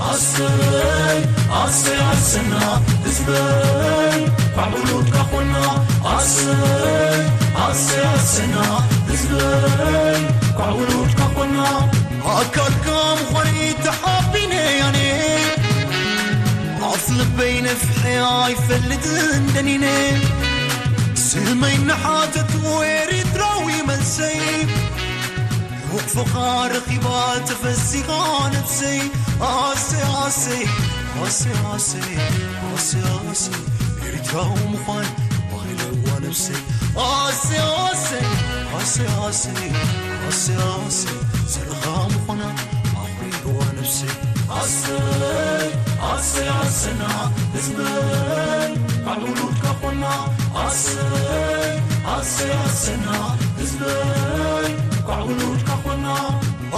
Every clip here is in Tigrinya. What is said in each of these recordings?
ኣሰይ ኣሰይ ኣሰና ህዝበይ፣ ኳዕ ውሉድካ ኮና። ኣሰይ ኣሰይ ኣሰና ህዝበይ፣ ኳዕ ውሉድካ ኮና። ኣካልካ ምዃነይ ተሓቢነ ኣነ፣ ኣፍ ልበይ ነፍሐ ኣይፈልጥን ደኒነ። ስመይ እናሓተቱ ኤሪትራዊ መልሰይ፣ ሩቕ ፍቓር ረኺባ ተፈሲኻ ነፍሰይ። ኣሰይ ኣሰይ ኣሰይ ኣሰይ ኣሰይ ኣሰይ፣ ኤሪትራዊ ምዃን ባህለዋ ነፍሰይ። ኣሰይ ኣሰይ ኣሰይ ኣሰይ ኣሰይ ኣሰይ፣ ዘርኻ ምዃና ኣኹሪዕዋ ነፍሰይ። ኣሰይ ኣሰይ ኣሰና ህዝበይ፣ ካብ ውሉድካ ኮና። ኣሰይ ኣሰይ ኣሰና ህዝበይ፣ ካብ ውሉድካ ኮና።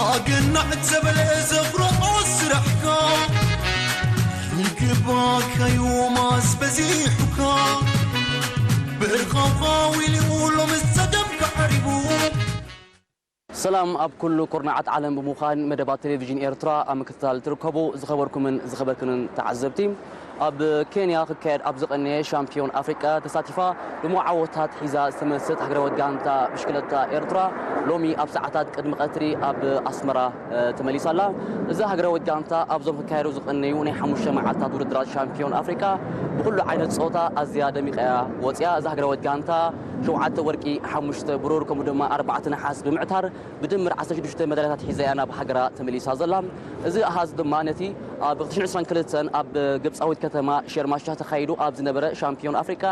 ኣገናዕ ዘበለ ዘፍረቖ ስራሕካ፣ ይግባእካዩ ማስ በዚሑካ። ብርኻውኻ ዊሊኡ ሎምስ ጸገምካ ዓሪቡ። ሰላም ኣብ ኩሉ ኩርናዓት ዓለም ብምዃን መደባት ቴሌቪዥን ኤርትራ ኣብ ምክትታል ትርከቡ ዝኸበርኩምን ዝኸበርክንን ተዓዘብቲ፣ ኣብ ኬንያ ክካየድ ኣብ ዝቐነየ ሻምፒዮን ኣፍሪቃ ተሳቲፋ ድሙቕ ዓወታት ሒዛ ዝተመልሰት ሃገራዊት ጋንታ ብሽክለታ ኤርትራ ሎሚ ኣብ ሰዓታት ቅድሚ ቀትሪ ኣብ ኣስመራ፣ እ፣ ተመሊሳ ኣላ። እዛ ሃገራዊት ጋንታ ኣብዞም ክካየዱ ዝቐነዩ ናይ ሓሙሽተ መዓልታት ውድድራት ሻምፒዮን ኣፍሪቃ ብኩሉ ዓይነት ጾታ ኣዝያ ደሚቓ እያ ወጺኣ። እዛ ሃገራዊት ጋንታ ሸውዓተ ወርቂ፣ ሓሙሽተ ብሩር፣ ከምኡ ድማ ኣርባዕተ ነሓስ ብምዕታር ብድምር ዓሰርተ ሽዱሽተ መዳልያታት ሒዛ እያ ናብ ሃገራ ተመሊሳ ዘላ። እዚ ኣሃዝ ድማ ነቲ ኣብ ክልተ ሽሕን ዕስራን ክልተን ኣብ ግብጻዊት ከተማ ሸርማሻ ተኻይዱ ኣብ ዝነበረ ሻምፒዮን ኣፍሪቃ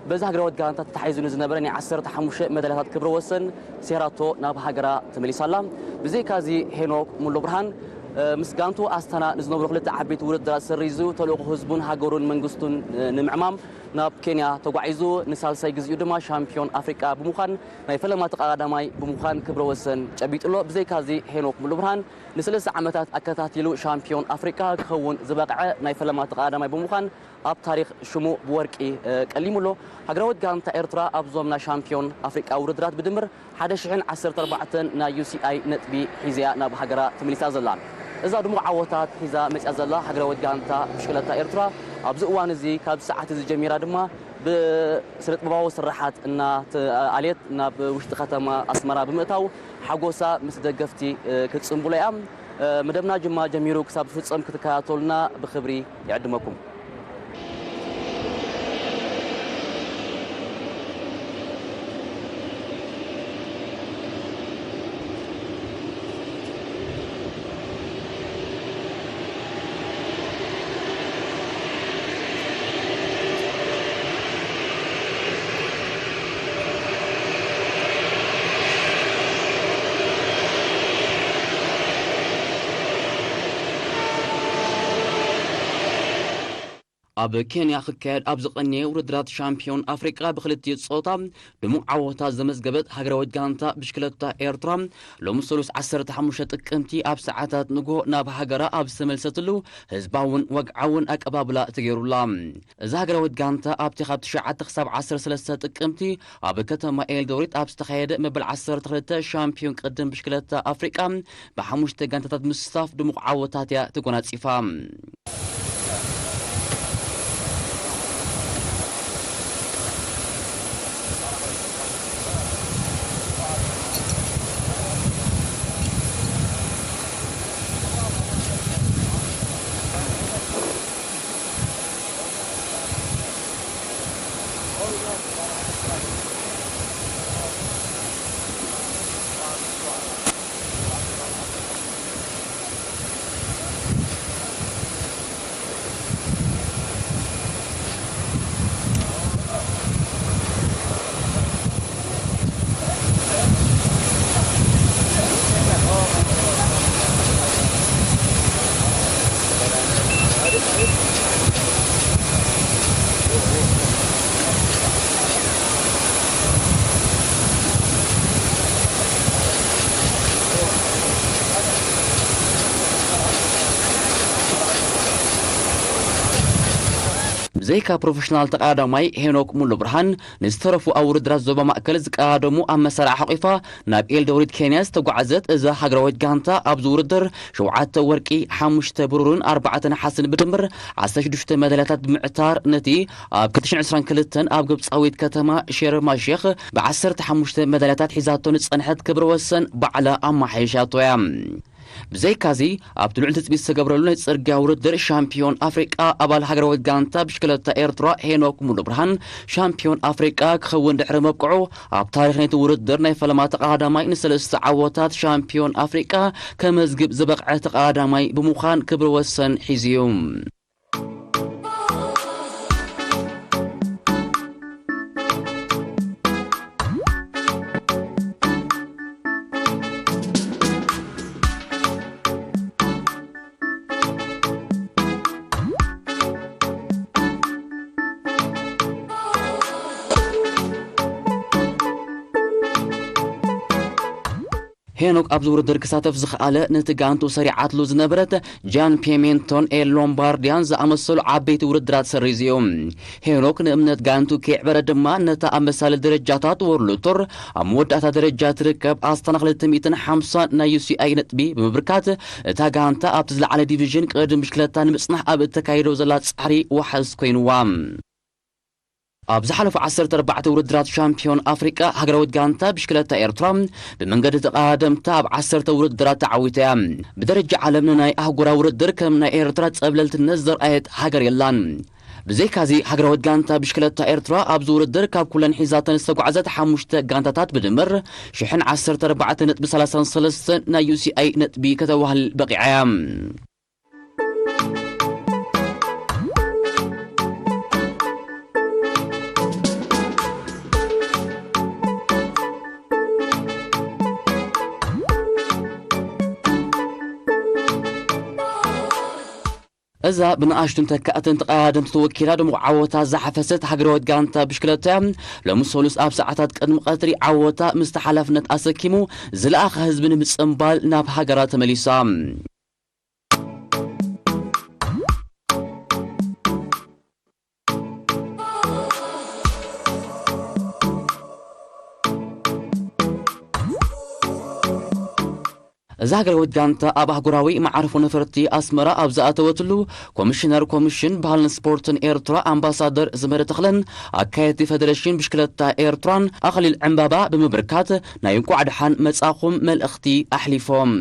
በዚ ሃገራዊት ጋንታ ተታሒዙ ንዝነበረ ናይ ዓሰርተ ሓሙሽተ መዳልያታት ክብረ ወሰን ሴራቶ ናብ ሃገራ ተመሊሳ ኣላ። ብዘይካዚ ሄኖክ ሙሉ ብርሃን፣ እ፣ ምስ ጋንቱ ኣስታና ንዝነብሩ ክልተ ዓበይቲ ውድድራት ሰሪዙ ተልእኾ ህዝቡን ሃገሩን መንግስቱን፣ እ፣ ንምዕማም ናብ ኬንያ ተጓዒዙ ንሳልሳይ ግዚኡ ድማ ሻምፒዮን ኣፍሪቃ ብምዃን ናይ ፈለማ ተቐዳዳማይ ብምዃን ክብረ ወሰን ጨቢጡ ኣሎ። ብዘይካዚ ሄኖክ ሙሉ ብርሃን ንሰለስተ ዓመታት ኣከታቲሉ ሻምፒዮን ኣፍሪቃ ክኸውን ዝበቕዐ ናይ ፈለማ ተቐዳዳማይ ብምዃን ኣብ ታሪኽ ሽሙ ብወርቂ፣ እ፣ ቀሊሙ ኣሎ። ሃገራዊት ጋንታ ኤርትራ ኣብዞም ናይ ሻምፒዮን ኣፍሪቃ ውድድራት ብድምር ሓደ ሽሕን ዓሰርተ ኣርባዕተን ናይ ዩ ሲ ኣይ ነጥቢ ሒዛ እያ ናብ ሃገራ ተመሊሳ ዘላ። እዛ ድሙቕ ዓወታት ሒዛ መጽያ ዘላ ሃገራዊት ጋንታ ብሽክለታ ኤርትራ ኣብዚ እዋን እዚ ካብ ሰዓት እዚ ጀሚራ ድማ ብስነ ጥበባዊ ስርሓት እናተኣልየት ናብ ውሽጢ ከተማ ኣስመራ ብምእታው ሓጎሳ ምስ ደገፍቲ፣ እ፣ ክትጽንብሎ እያ። እ፣ መደብና ጅማ ጀሚሩ ክሳብ ዝፍጸም ክትከታተሉና ብኽብሪ ይዕድመኩም። ኣብ ኬንያ ክካየድ ኣብ ዝቐነየ ውድድራት ሻምፒዮን ኣፍሪቃ ብክልቲኡ ጾታ ድሙቕ ዓወታት ዘመዝገበት ሃገራዊት ጋንታ ብሽክለታ ኤርትራ ሎሚ ሰሉስ ዓሰርተ ሓሙሽተ ጥቅምቲ ኣብ ሰዓታት ንግሆ ናብ ሃገራ ኣብ ዝተመልሰትሉ ህዝባውን ወግዓውን ኣቀባብላ ተገይሩላ። እዛ ሃገራዊት ጋንታ ኣብቲ ካብ ትሽዓተ ክሳብ ዓሰርተ ሰለስተ ጥቅምቲ ኣብ ከተማ ኤልዶሪት ኣብ ዝተኻየደ መበል ዓሰርተ ክልተ ሻምፒዮን ቅድም ብሽክለታ ኣፍሪቃ ብሓሙሽተ ጋንታታት ምስታፍ ድሙቕ ዓወታት እያ ተጎናጺፋ። ብዘይካ ፕሮፌሽናል ተቐዳዳማይ ሄኖክ ሙሉ ብርሃን፣ ንዝተረፉ ኣብ ውድድራት ዞባ ማእከል ዝቀዳደሙ ኣብ መሳርያ ሓቂፋ ናብ ኤልዶሪት ኬንያ ዝተጓዕዘት እዛ ሃገራዊት ጋንታ፣ ኣብዚ ውድድር ሸውዓተ ወርቂ፣ ሓሙሽተ ብሩርን ኣርባዕተ ነሓስን ብድምር ዓሰርተ ሽዱሽተ መዳልያታት ብምዕታር፣ ነቲ ኣብ ክልተ ሽሕን ዕስራን ክልተን ኣብ ግብጻዊት ከተማ ሸርም ኣልሼኽ ብዓሰርተ ሓሙሽተ መዳልያታት ሒዛቶ ንጸንሐት ክብረ ወሰን ባዕላ ኣመሓይሻቶ እያ። ብዘይካዚ፣ ኣብቲ ልዑል ትጽቢት ዝተገብረሉ ናይ ጽርግያ ውድድር ሻምፒዮን ኣፍሪቃ፣ ኣባል ሃገራዊት ጋንታ ብሽክለታ ኤርትራ ሄኖክ ሙሉ ብርሃን ሻምፒዮን ኣፍሪቃ ክኸውን ድሕሪ መብቅዑ፣ ኣብ ታሪኽ ናይቲ ውድድር ናይ ፈለማ ተቐዳዳማይ ንሰለስተ ዓወታት ሻምፒዮን ኣፍሪቃ ከመዝግብ ዝበቕዐ ተቐዳዳማይ ብምዃን ክብሪ ወሰን ሒዙ እዩ። ሄኖክ ኣብዚ ውድድር ክሳተፍ ዝኸኣለ፣ ነቲ ጋንቱ ሰሪዓትሉ ዝነበረት ጃን ፔሜንቶን ኤል ሎምባርዲያን ዝኣመሰሉ ዓበይቲ ውድድራት ሰሪዙ እዩ። ሄኖክ ንእምነት ጋንቱ ከይዕበረ ድማ፣ ነታ ኣብ መሳሊ ደረጃታት ወርልድ ቱር ኣብ መወዳእታ ደረጃ ትርከብ ኣስታና ክልተ ሚእትን ሓምሳን ናይ ዩ ሲ ኣይ ነጥቢ ብምብርካት፣ እታ ጋንታ ኣብቲ ዝለዓለ ዲቪዥን ቅድም ብሽክለታ ንምጽናሕ ኣብ እተካይዶ ዘላ ጻዕሪ ዋሕስ ኮይንዋ። ኣብ ዝሓለፉ ዓሰርተ ኣርባዕተ ውድድራት ሻምፒዮን ኣፍሪቃ፣ ሃገራዊት ጋንታ ብሽክለታ ኤርትራ ብመንገዲ ተቐዳደምታ ኣብ ዓሰርተ ውድድራት ተዓዊታ እያ። ብደረጃ ዓለም ንናይ ኣህጉራዊ ውድድር ከም ናይ ኤርትራ ጸብለልትነት ዘርኣየት ሃገር የላን። ብዘይካዚ፣ ሃገራዊት ጋንታ ብሽክለታ ኤርትራ ኣብዚ ውድድር ካብ ኩለን ሒዛተን ዝተጓዕዘት ሓሙሽተ ጋንታታት ብድምር ሽሕን ዓሰርተ ኣርባዕተ ነጥቢ ሰላሳን ሰለስተን ናይ ዩ ሲ ኣይ ነጥቢ ከተዋህልል በቒዓ እያ። እዛ ብንኣሽቱን ተካእትን ተቐዳደምቲ ተወኪላ ድሙቕ ዓወታት ዝሓፈሰት ሃገራዊት ጋንታ ብሽክለታ እያ። ሎሚ ሰሉስ ኣብ ሰዓታት ቅድሚ ቀትሪ ዓወታ ምስቲ ሓላፍነት ኣሰኪሙ ዝለኣኸ ህዝቢ ንምጽንባል ናብ ሃገራ ተመሊሳ። እዛ ሃገራዊት ጋንታ ኣብ ኣህጉራዊ መዓርፎ ነፈርቲ ኣስመራ ኣብ ዝኣተወትሉ፣ ኮሚሽነር ኮሚሽን ባህልን ስፖርትን ኤርትራ ኣምባሳደር ዝመረ ተኽለን ኣካየድቲ ፌደሬሽን ብሽክለታ ኤርትራን ኣኽሊል ዕምባባ ብምብርካት ናይ እንቋዕ ደሓን መጻኹም መልእኽቲ ኣሕሊፎም።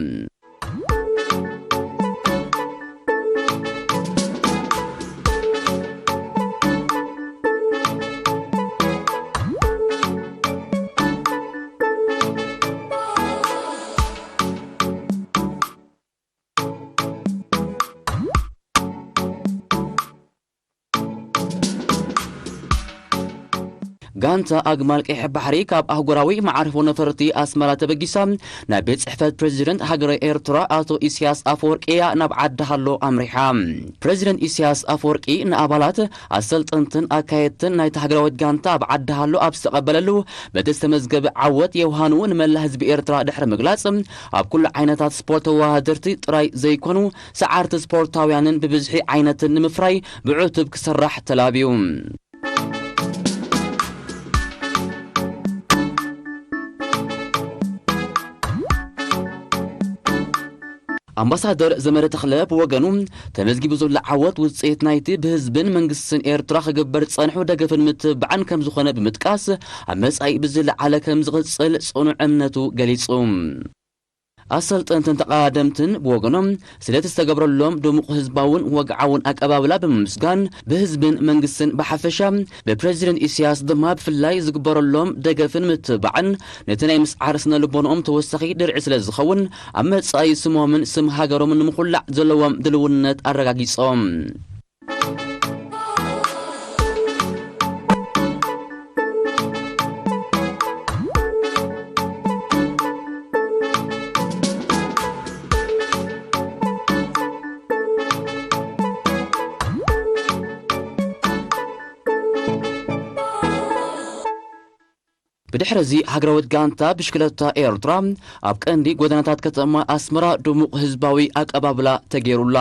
ጋንታ ኣግማል ቀይሕ ባሕሪ ካብ ኣህጉራዊ መዓርፎ ነፈርቲ ኣስመራ ተበጊሳ ናብ ቤት ጽሕፈት ፕሬዚደንት ሃገረ ኤርትራ ኣቶ ኢሳያስ ኣፈወርቂ እያ ናብ ዓዲ ሃሎ ኣምሪሓ። ፕሬዚደንት ኢሳያስ ኣፈወርቂ ንኣባላት፣ ኣሰልጠንትን ኣካየድትን ናይቲ ሃገራዊት ጋንታ ኣብ ዓዲ ሃሎ ኣብ ዝተቐበለሉ፣ በቲ ዝተመዝገበ ዓወት የውሃኑ ንመላእ ህዝቢ ኤርትራ ድሕሪ ምግላጽ፣ ኣብ ኩሉ ዓይነታት ስፖርት ተወዳደርቲ ጥራይ ዘይኮኑ፣ ሰዓርቲ ስፖርታውያንን ብብዝሒ ዓይነትን ንምፍራይ ብዕቱብ ክስራሕ ተላብዩ። ኣምባሳደር ዘመረ ተኽለ ብወገኑ፣ ተመዝጊቡ ዘሎ ዓወት ውጽኢት ናይቲ ብህዝብን መንግስትን ኤርትራ ክግበር ጸንሑ ደገፍን ምትብባዕን ከም ዝኾነ ብምጥቃስ፣ ኣብ መጻኢ ብዝለዓለ ከም ዝቕጽል ጽኑዕ እምነቱ ገሊጹ። ኣሰልጠንትን ተቐዳደምትን ብወገኖም፣ ስለቲ ዝተገብረሎም ድሙቕ ህዝባውን ወግዓውን ኣቀባብላ ብምምስጋን፣ ብህዝብን መንግስትን ብሓፈሻ፣ ብፕረዚደንት ኢሳያስ ድማ ብፍላይ ዝግበረሎም ደገፍን ምትብባዕን፣ ነቲ ናይ ምስዓር ስነ ልቦንኦም ተወሳኺ ድርዒ ስለ ዝኸውን፣ ኣብ መጻኢ ስሞምን ስም ሃገሮምን ንምኹላዕ ዘለዎም ድልውነት ኣረጋጊጾም። ብድሕሪ እዚ፣ ሃገራዊት ጋንታ ብሽክለታ ኤርትራ ኣብ ቀንዲ ጎደናታት ከተማ ኣስመራ ድሙቕ ህዝባዊ ኣቀባብላ ተገይሩላ።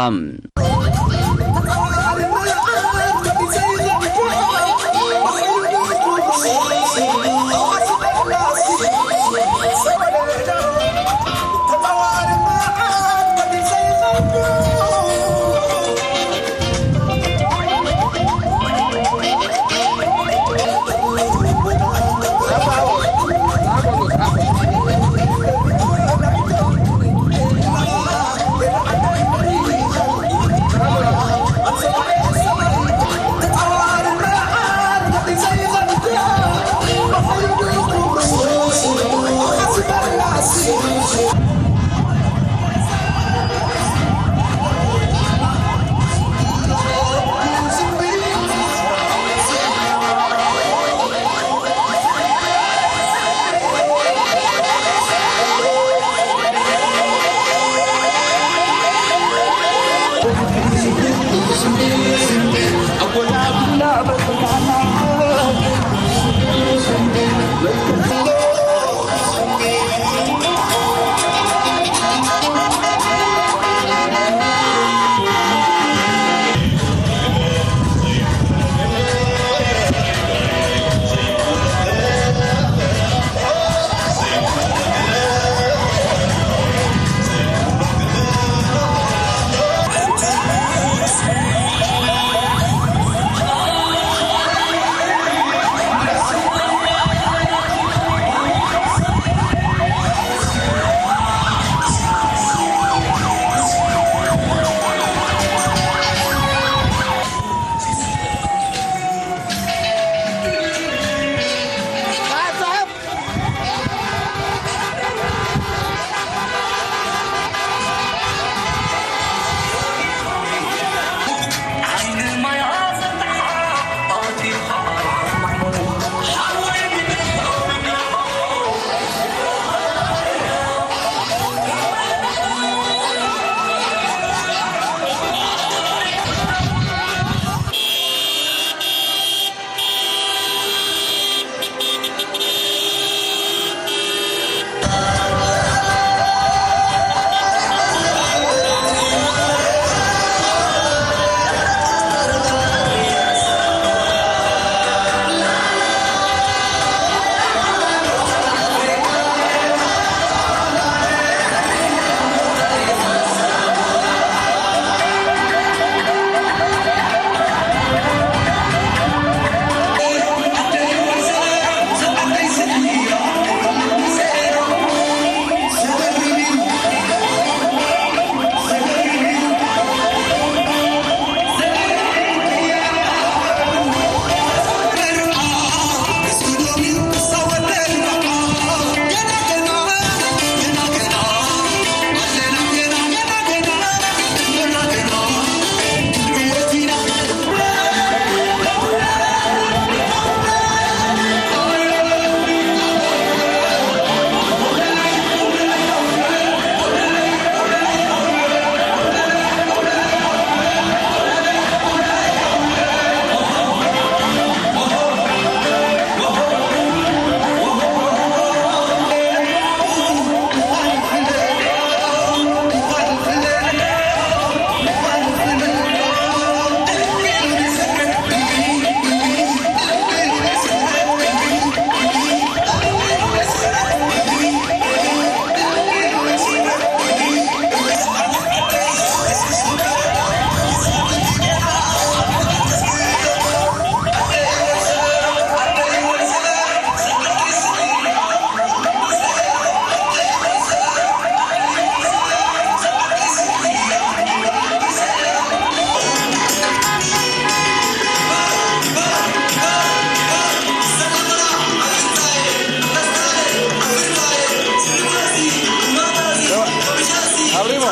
Abrimo.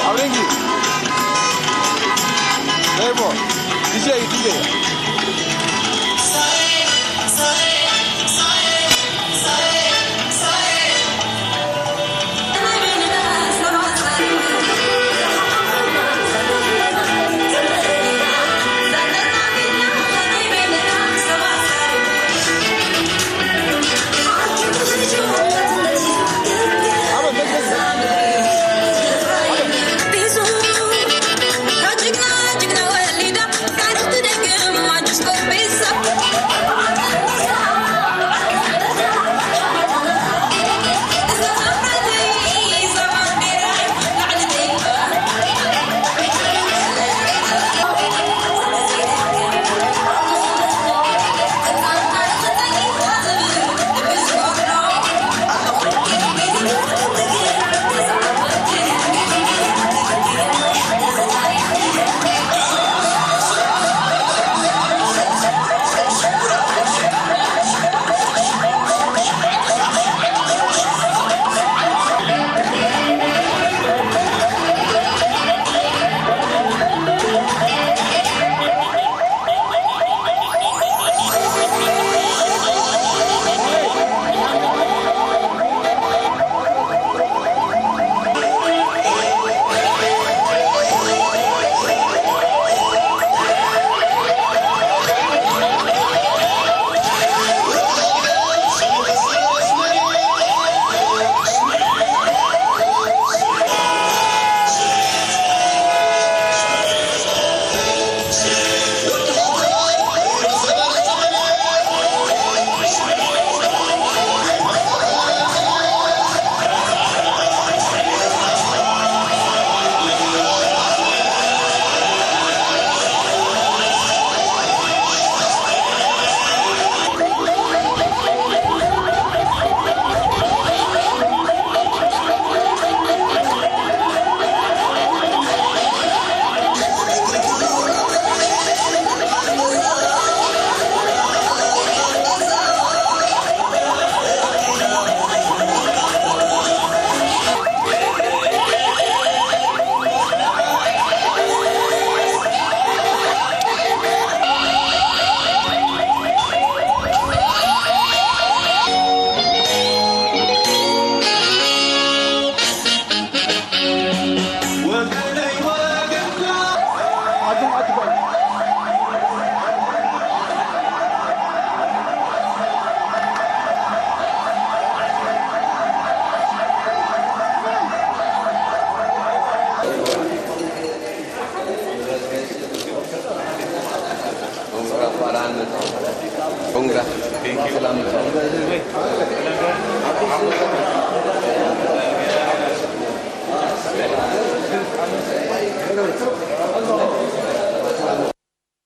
Abri aquí. Demo. D J, D J.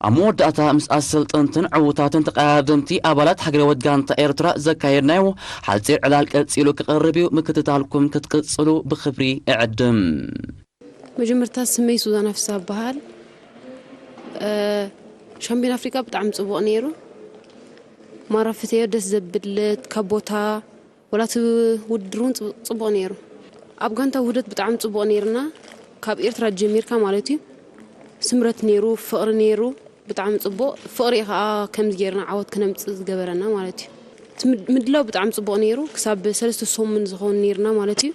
ኣብ መወዳእታ ምስ ኣሰልጠንትን ዕዉታትን ተቐዳደምቲ ኣባላት ሃገራዊት ጋንታ ኤርትራ ዘካየድናዮ ሓጺር ዕላል ቀጺሉ ክቐርብ እዩ። ምክትታልኩም ክትቅጽሉ ብኽብሪ እዕድም። መጀመርታ ስመይ ሱዛና ፍስሃ እበሃል። እ፣ ሻምፒዮን ኣፍሪቃ ብጣዕሚ ጽቡቕ ነይሩ። ማራ ፍትዮ ደስ ዘብል ካብ ቦታ ወላ እቲ ውድድር እውን ጽቡ-፣ ጽቡቕ ነይሩ። ኣብ ጋንታ ውህደት ብጣዕሚ ጽቡቕ ነይርና። ካብ ኤርትራ ጀሚርካ ማለት እዩ። ስምረት ነይሩ፣ ፍቕሪ ነይሩ፣ ብጣዕሚ ጽቡቕ። ፍቕሪ እዩ ከኣ ከምዚ ጌርና ዓወት ክነምጽእ ዝገበረና ማለት እዩ። እቲ ምድ-፣ ምድላው ብጣዕሚ ጽቡቕ ነይሩ። ክሳብ ሰለስተ ሰሙን ዝኸውን ነይርና ማለት እዩ።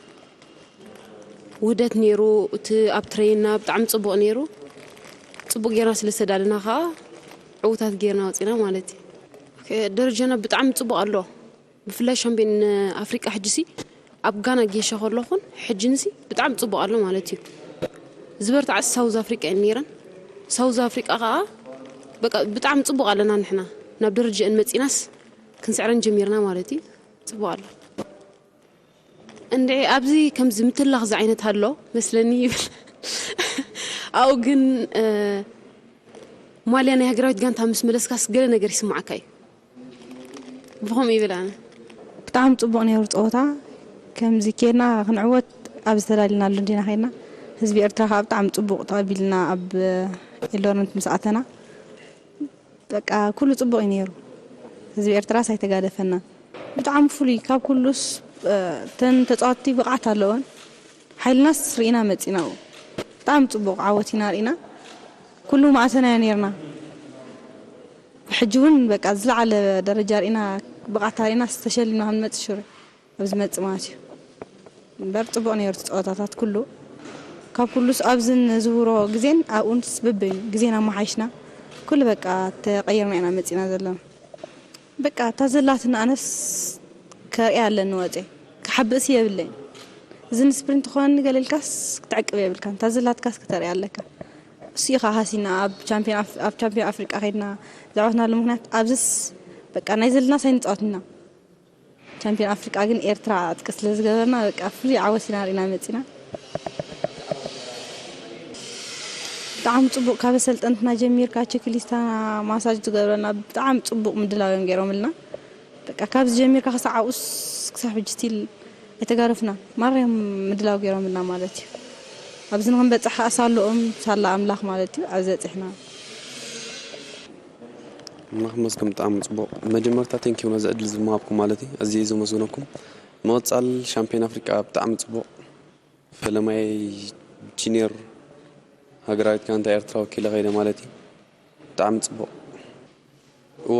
ውህደት ነይሩ። እቲ ኣብ ትሬንና ብጣዕሚ ጽቡቕ ነይሩ። ጽቡቕ ጌርና ስለ ዝተዳለና ከኣ ዕዉታት ጌርና ወጺና ማለት እዩ። ከ-፣ ደረጃና ብጣዕሚ ጽቡቕ ኣሎ። ብፍላይ ሻምፒዮን ኣፍሪቃ ሕጂሲ ኣብ ጋና ጌሻ ከለኹን ሕጂንሲ ብጣዕሚ ጽቡቕ ኣሎ ማለት እዩ። ዝበርትዓ ሳውዝ ኣፍሪቃ እየን ነይረን። ሳውዝ ኣፍሪቃ ከኣ በቃ ብጣዕሚ ጽቡቕ ኣለና ንሕና። ናብ ደረጃ እን መጺናስ ክንስዕረን ጀሚርና ማለት እዩ። ጽቡቕ ኣሎ። እንድዒ ኣብዚ ከምዚ ምትላኽ ዝዓይነት ኣሎ መስለኒ ይብል። ኣብኡ ግን፣ እ፣ ማልያ ናይ ሃገራዊት ጋንታ ምስ መለስካስ ገለ ነገር ይስምዓካ እዩ። ብኸምኡ ይብል ኣነ። ብጣዕሚ ጽቡቕ ነይሩ ጸወታ። ከምዚ ኬድና ክንዕወት ኣብ ዝተዳልናሉ እንዲና ኸድና። ህዝቢ ኤርትራ ኸኣ ብጣዕሚ ጽቡቕ ተቐቢልና ኣብ ኤልዶረንት ምስ ኣተና። በቃ ኩሉ ጽቡቕ እዩ ነይሩ። ህዝቢ ኤርትራስ ኣይተጋደፈናን። ብጣዕሚ ፍሉይ ካብ ኩሉስ፣ እ፣ እተን ተጻወትቲ ብቕዓት ኣለወን። ሓይልናስ ርኢና መጺና። ብጣዕሚ ጽቡቕ ዓወት ኢና ርኢና። ኩሉ ማእሰናዮ ነይርና። ሕጂ እውን በቃ ዝለዓለ ደረጃ ርኢና፣ ብቕዓት ርኢና ተሸሊምና ክንመጽእ ሽረ ኣብ ዝመጽእ ማለት እዩ። እምበር ጽቡቕ ነይሩ እቲ ጸወታታት ኩሉ። ካብ ኩሉስ ኣብዚ ንዝውሮ ግዜን ኣብኡንስ በበይኑ ግዜና ኣመሓይሽና ኩሉ በቃ ተቐይርና ኢና መጺና ዘለና። በቃ እታ ዘላትና ኣነስ ከርእያ ኣለኒ ወጼ ክሓብእስ የብለይን። እዚ ንስፕሪንት ክኾነኒ ገለ ኢልካስ ክትዕቅብ የብልካን። እታ ዘላትካስ ክተርእያ ኣለካ። እሱ ኢኻ ሃሲና ኣብ ቻምፒዮን ኣፍ-፣ ኣብ ቻምፒዮን ኣፍሪቃ ከይድና ዘዕወትናሉ ምኽንያት ኣብዝስ በቃ ናይ ዘለናስ ኣይንጻወትና። ቻምፒዮን ኣፍሪቃ ግን ኤርትራ ዕጥቂ ስለ ዝገበርና በቃ ፍሉይ ዓወት ኢና ርኢና መጺና። ብጣዕሚ ጽቡቕ ካብ ኣሰልጠንትና ጀሚርካ ቸክሊስታና ማሳጅ ዝገብረና ብጣዕሚ ጽቡቕ ምድላው እዮም ገይሮምልና። በቃ ካብዚ ጀሚርካ ክሳብ ኣብኡስ ክሳብ ሕጂ ስቲል ኣይተጋረፍና ማርያም ምድላው ገይሮምልና ማለት እዩ። ኣብዚ ንክንበጽሕ ከኣ ሳልኦም ሳላ ኣምላኽ ማለት እዩ ኣብዚ በጺሕና። ኣምላኽ ይመስገን ብጣዕሚ ጽቡቕ። መጀመርታ ቴንኪዩ ነዚ ዕድል ዝምሃብኩም ማለት እዩ። ኣዝየ እየ ዘመስግነኩም። ምቕጻል ሻምፒዮን ኣፍሪቃ ብጣዕሚ ጽቡቕ። ፈለማይ ጂኒየር ሃገራዊት ጋንታ ኤርትራ ወኪለ ከይደ ማለት እዩ። ብጣዕሚ ጽቡቕ። እወ፣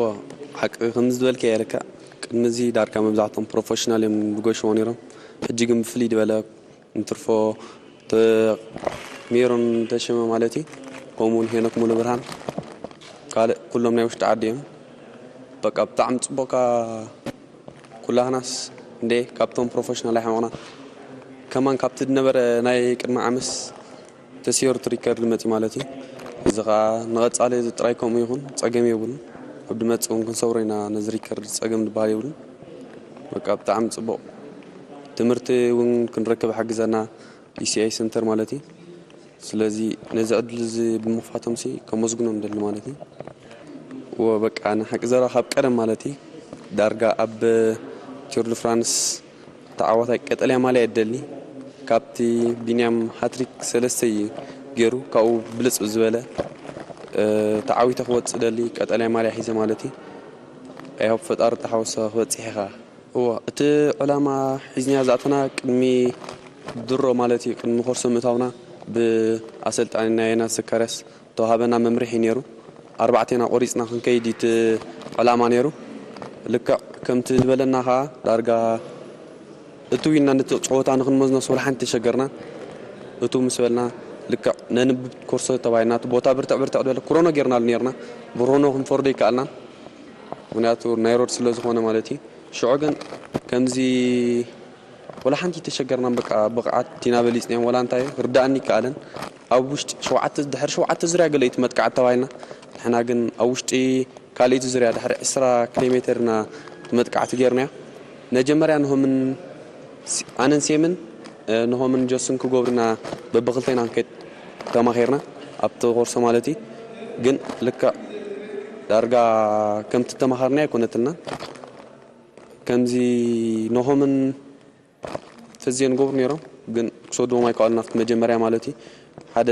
ሓቂ ከምዚ ዝበልካዮ ኢኻ። ቅድሚ እዚ ዳርጋ መብዛሕትኦም ፕሮፌሽናል እዮም ዝገሽዎ ነይሮም። ሕጂ ግን ብፍልይ ዝበለ እንትርፎ ተ-፣ ሜሮን ተሸመ ማለት እዩ። ከምኡ እውን ሄኖክ ሙሉብርሃን ካልእ ኩሎም ናይ ውሽጢ ዓዲ እዮም። በቃ ብጣዕሚ ጽቡቕካ ኩላህናስ እንዴ ካብቶም ፕሮፌሽናል ኣይሓመቕና። ከማን ካብቲ ዝነበረ ናይ ቅድሚ ዓመስ ተሰይሩ እቲ ሪከርድ መፂ ማለት እዩ። እዚ ከዓ ንቐፃሊ እዚ ጥራይ ከምኡ ይኹን ፀገም የብሉን። ኣብ ድመፅእ እውን ክንሰብሮ ኢና ነዚ ሪከርድ ፀገም ዝበሃል የብሉን። በቃ ብጣዕሚ ፅቡቕ ትምህርቲ እውን ክንረክብ ሓግዘና ኢሲኣይ ሰንተር ማለት እዩ። ስለዚ ነዚ ዕድል እዚ ብምኽፋቶምሲ ከመስግኖም ደሊ ማለት እዩ። ወ በቃ ንሓቂ ዘረባ ካብ ቀደም ማለት እዩ ዳርጋ ኣብ ቱር ድ ፍራንስ ተዓዋታይ ቀጠልያ ማልያ ይደሊ። ካብቲ ቢንያም ሃትሪክ ሰለስተ እዩ ገይሩ፣ ካብኡ ብልጽ ዝበለ፣ እ፣ ተዓዊተ ክወጽእ ደሊ ቀጠልያ ማልያ ሒዘ ማለት እዩ። ኣይሆፕ ፈጣሪ ተሓወሰ ክበጽሕ ኢኻ። እወ፣ እቲ ዕላማ ሒዝና ዝኣተና ቅድሚ ድሮ ማለት እዩ፣ ቅድሚ ኮርሶ ምእታውና ብኣሰልጣኒና ዮናስ ዘካርያስ ተዋሃበና መምርሒ ነይሩ። ኣርባዕቴና ቆሪጽና ክንከይድ እዩ እቲ ዕላማ ነይሩ። ልክዕ ከምቲ ዝበለና ኸኣ ዳርጋ እትው ኢልና ነቲ ጸወታ ንኽንመዝኖስ ወላ ሓንቲ ተሸገርና። እትው ምስ በልና ልክዕ ነንብብ ኮርሶ ተባሂልና እቲ ቦታ ብርትዕ ብርትዕ ዝበለ ክሮኖ ጌርናሉ ኔርና። ብክሮኖ ክንፈርዶ ይከኣልናን፣ ምክንያቱ ናይ ሮድ ስለ ዝኾነ ማለት እዩ። ሽዑ ግን ከምዚ ወላ ሓንቲ ተሸገርና፣ በቃ ብቕዓት ቲና በሊጽናዮም፣ ወላ እንታይ ርዳእኒ ይከኣለን። ኣብ ውሽጢ ሸውዓተ፣ ድሕሪ ሸውዓተ ዙርያ ገለ እዩ እቲ መጥቃዕቲ ተባሂልና። ንሕና ግን ኣብ ውሽጢ ካልኣይቲ ዙርያ ድሕሪ ዕስራ ኪሎ ሜትር ኢና መጥቃዕቲ ጌርናዮ። መጀመርያ ንሆምን ሲ-፣ ኣነን ሴምን፣ እ፣ ንሆምን ጆስን ክገብሩና በብኽልቴና ክንከይድ ተማኺርና፣ ኣብቲ ኮርሶ ማለት እዩ። ግን ልክዕ ዳርጋ ከምቲ ተማኸርና ኣይኮነትልናን። ከምዚ ንሆምን ተዝየን ገብሩ ነይሮም፣ ግን ክሰድዎም ኣይከኣሉን ኣብቲ መጀመርያ ማለት እዩ። ሓደ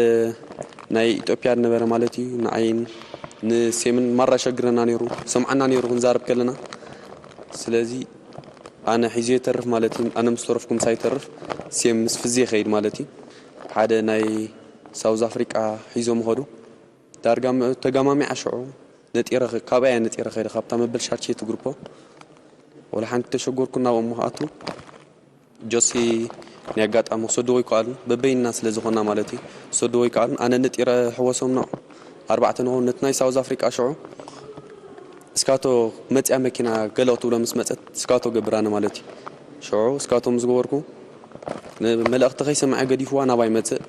ናይ ኢትዮጵያ ዝነበረ ማለት እዩ፣ ንዓይን ንሴምን ማራ ሸግረና ነይሩ፣ ሰምዓና ነይሩ ክንዛረብ ከለና። ስለዚ ኣነ ሒዘ ይተርፍ ማለት እዩ፣ ኣነ ምስ ተረፍኩ ምሳይ ይተርፍ፣ ሴም ምስ ፍዜ ይኸይድ ማለት እዩ። ሓደ ናይ ሳውዝ ኣፍሪቃ ሒዞም ኸዱ። ዳርጋ ም-፣ ተጋማሚዓ ሽዑ ነጢረ ኸ-፣ ካብኣ እያ ነጢረ ኸይደ፣ ካብታ መበል ሻርቼ ትግርፖ። ወላ ሓንቲ ተሸጎርኩ ናብኦም ክኣቱ። ጆሲ ናይ ኣጋጣሚ ክሰድዎ ይከኣሉ፣ በበይንና ስለ ዝኾንና ማለት እዩ። ክሰድዎ ይከኣሉ። ኣነ ነጢረ ሕወሶም ነው። ኣርባዕተ ንኾኑ ነቲ ናይ ሳውዝ ኣፍሪቃ ሽዑ። እስካቶ መጽያ መኪና ገለ ክትብሎ ምስ መጸት እስካቶ ገብራነ ማለት እዩ። ሽዑ እስካቶ ምስ ገበርኩ፣ ንመልእኽቲ ከይሰምዐ ገዲፍዋ ናባይ መጽእ።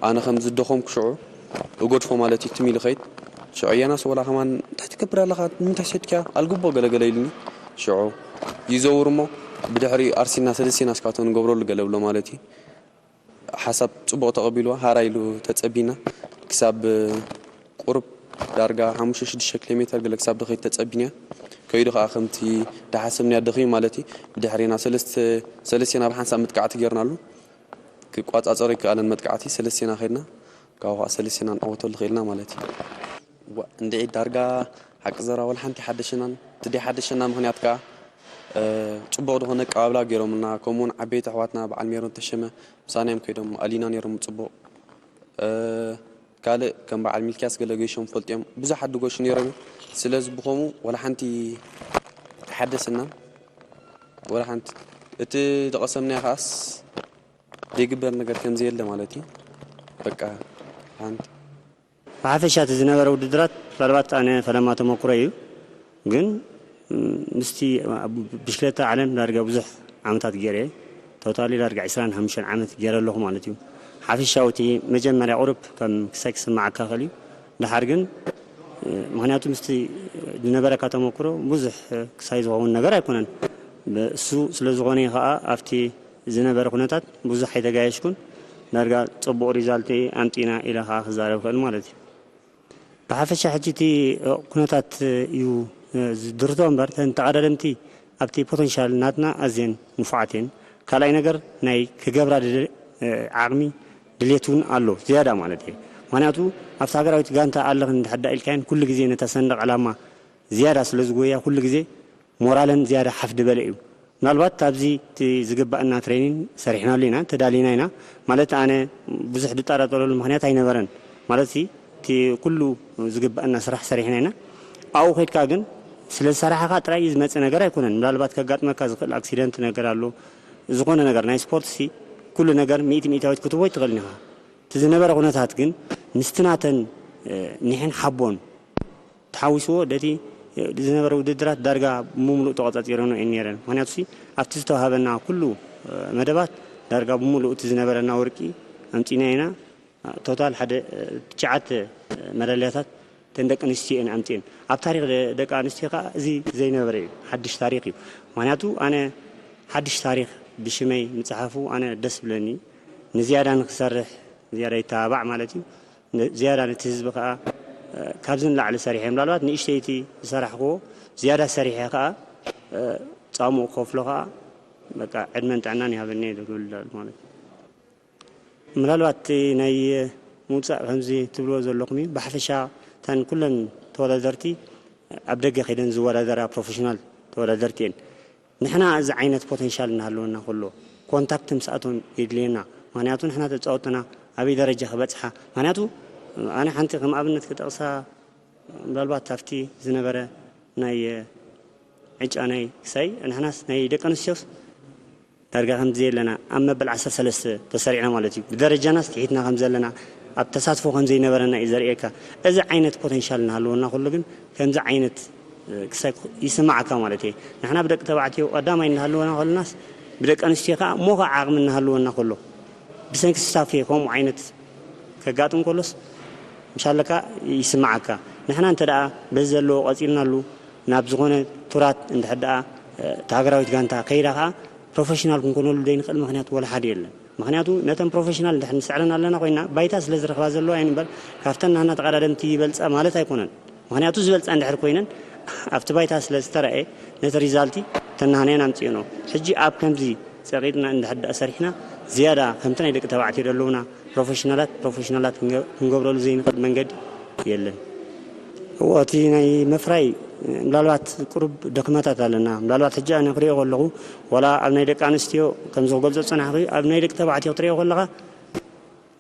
ኣነ ከም ዝደኸምኩ ሽዑ እገድፎ ማለት እዩ፣ ትም ኢሉ ኸይድ። ሽዑ የናስ ወላ ከማን እንታይ ትገብር ኣለኻ? ንምንታይ ሰድክያ? ኣልግቦ ገለ ገለ ኢሉኒ። ሽዑ ይዘውር እሞ ብድሕሪኡ ኣርሲና ሰለስቴና እስካቶ ንገብረሉ ገለ ብሎ ማለት እዩ። ሓሳብ ጽቡቕ ተቐቢልዋ፣ ሃራ ኢሉ ተጸቢና። ክሳብ ቁሩብ ዳርጋ ሓሙሽተ ሽዱሽተ ኪሎ ሜተር ገለ ክሳብ ድኸይድ ተጸቢንያ። ከይዱ ኸኣ ከምቲ ድሓሰብንያ ደኺሙ ማለት እዩ። ብድሕሪና ሰለስተ፣ ሰለስቴና ብሓንሳብ መጥቃዕቲ ጌርናሉ። ክቋጻጸሮ ይከኣለን መጥቃዕቲ፣ ሰለስቴና ኸይድና። ካብኡ ኸኣ ሰለስቴና ንዕወተሉ ኽኢልና ማለት እዩ። ዋ፣ እንድዒ ዳርጋ ሓቂ ዘረባ ወላ ሓንቲ ሓደሸናን፣ እቲ ደይሓደሸና ምኽንያት ከኣ፣ እ፣ ጽቡቕ ዝኾነ ኣቀባብላ ገይሮምልና፣ ከምኡ እውን ዓበይቲ ኣሕዋትና በዓል ሜሮን ተሸመ ምሳና እዮም ከይዶም፣ ኣሊና ነይሮም ጽቡቕ። እ፣ ካልእ ከም በዓል ሚልክያስ ገለ ገይሾም ፈልጥዮም፣ ብዙሓት ድገሹ ነይሮም እዮም። ስለዚ ብኸምኡ ወላ ሓንቲ ተሓደሰናን፣ ወላ ሓንቲ እቲ ዝቐሰምናዮ ከኣስ ዘይግበር ነገር ከም ዘየለ ማለት እዩ። በቃ ሓንቲ ብሓፈሻ እቲ ዝነበረ ውድድራት ምናልባት ኣነ ፈለማ ተመኩሮ እዩ። ግን፣ ም፣ ምስቲ ኣብ ብሽክለታ ዓለም ዳርጋ ብዙሕ ዓመታት ገይረ እየ። ቶታሊ ዳርጋ ዕስራን ሓሙሽተን ዓመት ገይረ ኣለኹ ማለት እዩ። ሓፈሻዊ እቲ መጀመርያ ቁሩብ ከም ክሳይ ክስምዓካ ይኽእል እዩ። ደሓር ግን፣ እ፣ ምኽንያቱ ምስቲ ዝነበረካ ተመኩሮ ብዙሕ፣ እ፣ ክሳይ ዝኸውን ነገር ኣይኮነን። ብ-፣ እሱ ስለ ዝኾነ እዩ ኸኣ ኣብቲ ዝነበረ ኩነታት ብዙሕ ኣይተጋየሽኩን። ዳርጋ ጽቡቕ ሪዛልት ኣምጺና ኢለ ከኣ ክዛረብ እኽእል ማለት እዩ። ብሓፈሻ ሕጂ እቲ ኩነታት እዩ ዝድርቶ እምበር፣ እተን ተቐዳደምቲ ኣብቲ ፖተንሻል ናትና ኣዝየን ንፉዓት እየን። ካልኣይ ነገር ናይ ክገብራ ድል-፣ ዓቕሚ ድሌት እውን ኣሎ ዝያዳ ማለት እየ። ምኽንያቱ ኣብቲ ሃገራዊት ጋንታ ኣለኽን እንድሕር ደኣ ኢልካየን ኩሉ ግዜ ነታ ሰንደቕ ዕላማ ዝያዳ ስለ ዝጎያ ኩሉ ግዜ ሞራለን ዝያዳ ሓፍ ድበለ እዩ። ምናልባት ኣብዚ እቲ ዝግባእና ትሬኒን ሰሪሕናሉ ኢና፣ ተዳሊና ኢና። ማለት ኣነ ብዙሕ ድጠራጠረሉ ምኽንያት ኣይነበረን። ማለት እቲ ኩሉ ዝግባእና ስራሕ ሰሪሕና ኢና። ኣብኡ ከይድካ ግን ስለ ዝሰራሕኻ ጥራይ እዩ ዝመጽእ ነገር ኣይኮነን። ምናልባት ከጋጥመካ ዝኽእል ኣክሲደንት ነገር ኣሎ። ዝኾነ ነገር ናይ ስፖርት ሲ ኩሉ ነገር ሚእቲ ሚእታዊት ክትቦ ኣይትኽእልን ኢኻ። እቲ ዝነበረ ኩነታት ግን ምስቲ ናተን፣ እ፣ ኒሕን ሓቦን ተሓዊስዎ ደቲ ዝነበረ ውድድራት ዳርጋ ብምሉእ ተቆጻጺረኖ እየን ነይረን። ምኽንያቱ ሲ ኣብቲ ዝተዋሃበና ኩሉ መደባት ዳርጋ ብምሉእ እቲ ዝነበረና ወርቂ ኣምጺና ኢና። ቶታል ሓደ ትሽዓተ መዳልያታት እተን ደቂ ኣንስትዮ እየን ኣምጺኤን። ኣብ ታሪኽ ደ-፣ ደቂ ኣንስትዮ ከኣ እዚ ዘይነበረ እዩ፣ ሓድሽ ታሪኽ እዩ። ምኽንያቱ ኣነ ሓድሽ ታሪኽ ብሽመይ ምጽሓፉ ኣነ ደስ ብለኒ። ንዝያዳ ንክሰርሕ ዝያዳ ይተባባዕ ማለት እዩ። ን-፣ ዝያዳ ነቲ ህዝቢ ከኣ፣ እ፣ ካብዚ ንላዕሊ ሰሪሐ፣ ምናልባት ንእሽተይቲ ዝሰራሕክዎ ዝያዳ ሰሪሐ ከኣ፣ እ፣ ጻምኡ ክኸፍሎ ከኣ፣ በቃ፣ ዕድመን ጥዕናን ይሃበኒ እየ ዝብል ማለት እዩ። ምናልባት እቲ ናይ ምውጻእ ከምዚ ትብልዎ ዘለኹም እዩ። ብሓፈሻ እተን ኩለን ተወዳደርቲ ኣብ ደገ ከይደን ዝወዳደራ ፕሮፌሽናል ተወዳደርቲ እየን። ንሕና እዚ ዓይነት ፖተንሻል እናሃለወና ከሎ፣ ኮንታክት ምስኣቶም የድልየና። ምኽንያቱ ንሕና ተጻወትና ኣበይ ደረጃ ክበጽሓ፣ ምኽንያቱ ኣነ ሓንቲ ከም ኣብነት ክጠቕሳ፣ ምናልባት ኣብቲ ዝነበረ ናይ ዕጫ ናይ ክሳይ፣ ንሕናስ ናይ ደቂ ኣንስትዮስ ዳርጋ ከምዚ ዘለና ኣብ መበል ዓሰርተ ሰለስተ ተሰሪዕና ማለት እዩ። ብደረጃናስ ትሒትና ከም ዘለና፣ ኣብ ተሳትፎ ከም ዘይነበረና እዩ ዘርእየካ። እዚ ዓይነት ፖቴንሻል እናሃለወና ከሎ ግን ከምዚ ዓይነት ክሳይ ይስማዓካ ማለት እየ። ንሕና ብደቂ ተባዕትዮ ቀዳማይ እናሃለወና ከለናስ ብደቂ ኣንስትዮ ከዓ እሞ ከዓ ዓቕሚ እናሃለወና ከሎ ብሰንኪ ስታፌ ከምኡ ዓይነት ከጋጥም ከሎስ ምሻለካ ይስማዓካ። ንሕና እንተ ደኣ በዚ ዘለዎ ቀፂልናሉ ናብ ዝኾነ ቱራት እንድሕር ደኣ እቲ ሃገራዊት ጋንታ ከይዳ ከዓ ፕሮፌሽናል ክንኮነሉ ዘይንኽእል ምኽንያት ወላ ሓደ የለን። ምኽንያቱ ነተን ፕሮፌሽናል እንድሕር ንስዕረን ኣለና ኮይና ባይታ ስለ ዝረኽባ ዘለዋ እየን እምበር ካብተን ናህና ተቐዳደምቲ ይበልፃ ማለት ኣይኮነን። ምኽንያቱ ዝበልፃ እንድሕር ኮይነን ኣብቲ ባይታ ስለ ዝተረኣየ ነቲ ሪዛልቲ ተናህነን ኣምፅእኖ። ሕጂ ኣብ ከምዚ ፀቂጥና እንድሕር ደኣ ሰሪሕና ዝያዳ ከምቲ ናይ ደቂ ተባዕትዮ ዘለውና ፕሮፌሽናላት ፕሮፌሽናላት ክንገ- ክንገብረሉ ዘይንኽእል መንገዲ የለን። እዎ፣ እቲ ናይ ምፍራይ ምናልባት ቁሩብ ድኽመታት ኣለና። ምናልባት ሕጂ ኣነ ክሪኦ ከለኹ ዋላ ኣብ ናይ ደቂ ኣንስትዮ ከምዚ ክገልጾ ዝጸናሕኩ ኣብ ናይ ደቂ ተባዕትዮ ክትሪኦ ከለኻ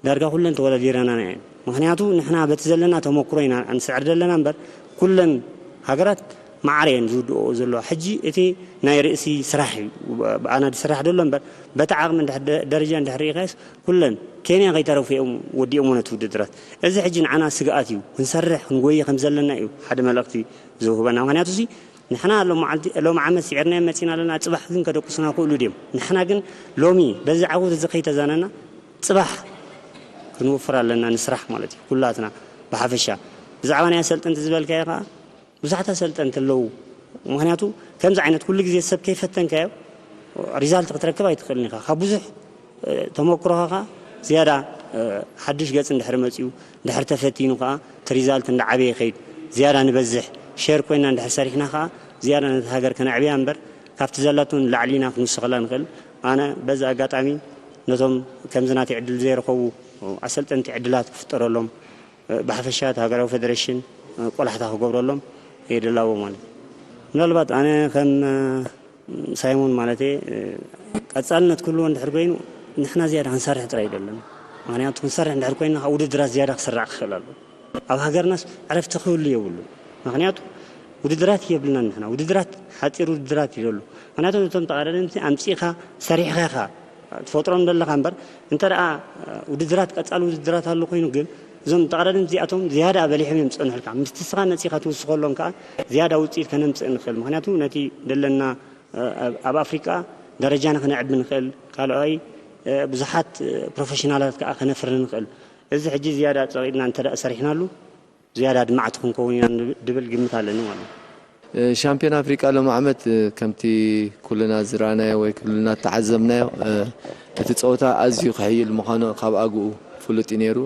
ዳርጋ ኩለን ተወዳዲረናና እየን። ምኽንያቱ ንሕና በቲ ዘለና ተመክሮ ኢና ንስዕር ዘለና እምበር ኩለን ሃገራት ማዕረ እየን ዝውድኦ ዘለዋ። ሕጂ እቲ ናይ ርእሲ ስራሕ እዩ። ብኣና ዝስራሕ ደሎ እምበር በቲ ዓቕሚ እንድሕር ደ- ደረጃ እንድሕር ርኢኻዮስ ኩለን ኬንያ ከይተረፉ እዮም ወዲኦሞ ነቲ ውድድራት። እዚ ሕጂ ንዓና ስግኣት እዩ። ክንሰርሕ ክንጎይ ከም ዘለና እዩ ሓደ መልእኽቲ ዝውህበና። ምኽንያቱ እዚ ንሕና ሎም መዓልቲ ሎም ዓመት ስዒርናዮም መፂና ኣለና። ፅባሕ ግን ከደቁሱና ክእሉ ድዮም? ንሕና ግን ሎሚ በዚ ዓወት እዚ ከይተዛነና ፅባሕ ክንወፍር ኣለና ንስራሕ ማለት እዩ። ኩላትና ብሓፈሻ ብዛዕባ ናይ ኣሰልጠንቲ ዝበልካዮ ከዓ ብዙሓት ኣሰልጠንቲ ኣለዉ። ምኽንያቱ ከምዚ ዓይነት ኩሉ ግዜ ሰብ ከይፈተንካዮ ሪዛልት ክትረክብ ኣይትኽእልን ኢኻ። ካብ ብዙሕ ተመክሮኻ ከዓ ዝያዳ ሓድሽ ገፅ እንድሕር መፅኡ እንድሕር ተፈቲኑ ከዓ እቲ ሪዛልት እንዳዓበየ ይኸይድ። ዝያዳ ንበዝሕ ሸር ኮይና እንድሕር ሰሪሕና ከዓ ዝያዳ ነቲ ሃገር ከነዕብያ እምበር ካብቲ ዘላቶ ንላዕሊ ኢና ክንውስኸላ ንኽእል። ኣነ በዚ ኣጋጣሚ ነቶም ከምዚ ናተይ ዕድል ዘይረኸቡ ኣሰልጠንቲ ዕድላት ክፍጠረሎም ብሓፈሻ እቲ ሃገራዊ ፌደሬሽን ቆላሕታ ክገብረሎም እየ ድላቦ ማለት እዩ። ምናልባት ኣነ ከም ሳይሞን ማለት ቀፃልነት ክህልዎ እንድሕር ኮይኑ ንሕና ዝያዳ ክንሰርሕ ጥራይ ይደለን። ምክንያቱ ክንሰርሕ እንድሕር ኮይና ውድድራት ዝያዳ ክስራዕ ክኽእል ኣሎ። ኣብ ሃገርናስ ዕረፍቲ ክህሉ የብሉ። ምክንያቱ ውድድራት የብልናን ንሕና ውድድራት ሓፂር ውድድራት እዩ ዘሎ። ምክንያቱ ነቶም ተቃዳደምቲ ኣምፂእካ ሰሪሕካ ኢካ ትፈጥሮም ዘለኻ እምበር እንተ ደኣ ውድድራት ቀፃሊ ውድድራት ኣሎ ኮይኑ ግን እዞም ተቐዳደምቲ እዚኣቶም ዝያዳ በሊሖም እዮም ዝፀንሑልካ። ምስቲ ንስኻ መፂኻ ትውስኸሎም ከዓ ዝያዳ ውፅኢት ከነምፅእ ንኽእል። ምኽንያቱ ነቲ ደለና ኣብ ኣፍሪቃ ደረጃና ክነዕቢ ንኽእል፣ ካልኣይ ብዙሓት ፕሮፌሽናላት ከዓ ከነፍሪ ንኽእል። እዚ ሕጂ ዝያዳ ፀቒጥና እንተ ደኣ ሰሪሕናሉ ዝያዳ ኣድማዕቲ ክንከውን ኢና ድብል ግምት ኣለኒ ማለት እዩ። ሻምፒዮን ኣፍሪቃ ሎም ዓመት ከምቲ ኩልና ዝረኣናዮ ወይ ኩልና ተዓዘብናዮ እቲ ፀወታ ኣዝዩ ክሕይል ምዃኑ ካብ ኣግኡ ፍሉጥ እዩ ነይሩ።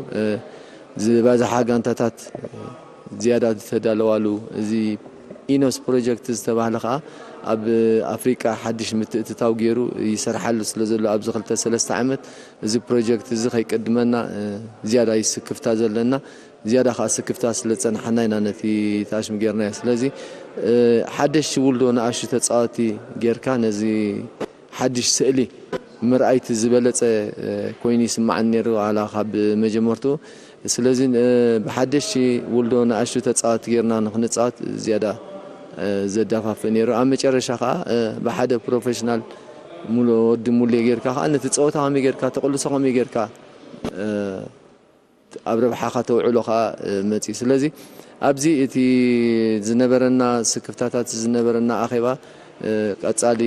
ዝበዝሓ ጋንታታት ዝያዳ ዝተዳለዋሉ እዚ ኢኖስ ፕሮጀክት ዝተባህለ ከዓ ኣብ ኣፍሪቃ ሓድሽ ምትእትታው ገይሩ ይሰርሓሉ ስለ ዘሎ ኣብዚ ክልተ ሰለስተ ዓመት እዚ ፕሮጀክት እዚ ከይቅድመና ዝያዳ ይስክፍታ ዘለና ዝያዳ ከዓ ስክፍታ ስለ ዝፀናሓና ኢና ነቲ ተኣሽም ጌርናዮ። ስለዚ ሓደሽቲ ውልዶ ንኣሽቱ ተፃወቲ ጌርካ ነዚ ሓድሽ ስእሊ ምርኣይቲ ዝበለፀ ኮይኑ ይስማዓኒ ነይሩ ዋላ ካብ መጀመርትኡ። ስለዚ ብሓደሽቲ ውልዶ ንኣሽቱ ተፃወቲ ጌርና ንክንፃወት ዝያዳ ዘዳፋፍእ ነይሩ። ኣብ መጨረሻ ከዓ ብሓደ ፕሮፌሽናል ሙሉ ወዲ ሙሌ ጌርካ ከዓ ነቲ ፀወታ ከመይ ጌርካ ተቕልሶ ከመይ ጌርካ ኣብ ረብሓኻ ተውዕሎ ከዓ መፅዩ። ስለዚ ኣብዚ እቲ ዝነበረና ስክፍታታት ዝነበረና ኣኼባ ቀፃሊ